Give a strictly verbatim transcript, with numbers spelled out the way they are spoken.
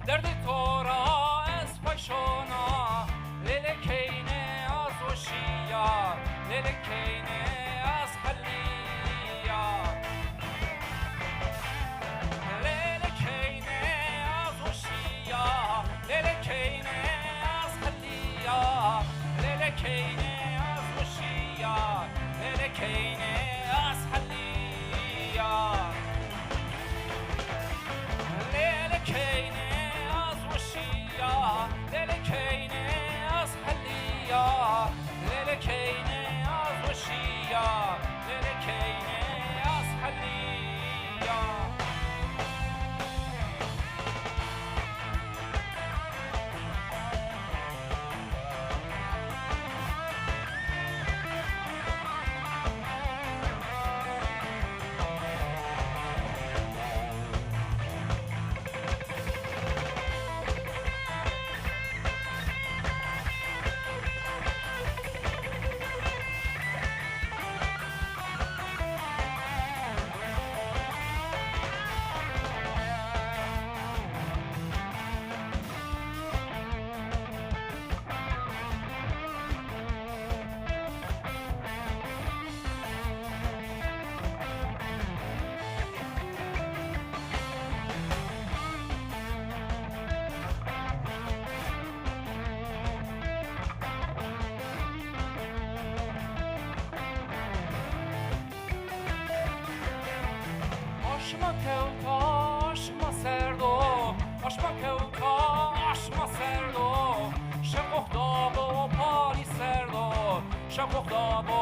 Derdê to ra ez pay şona, lêlê keynê az weşîya, lêlê keynê az helîya. Lêlê keynê az weşîya, lêlê keynê az helîya, lêlê keynê az weşîya, lêlê keynê az helîya. Lêlê keynê az weşîya, lêlê keynê az helîya, lêlê keynê az weşîya, lêlê keynê az helîya. Aşma kewta, aşma serdo, aşma kewta, aşma serdo. Şeqoq da bo parî serdo, şeqoq da bo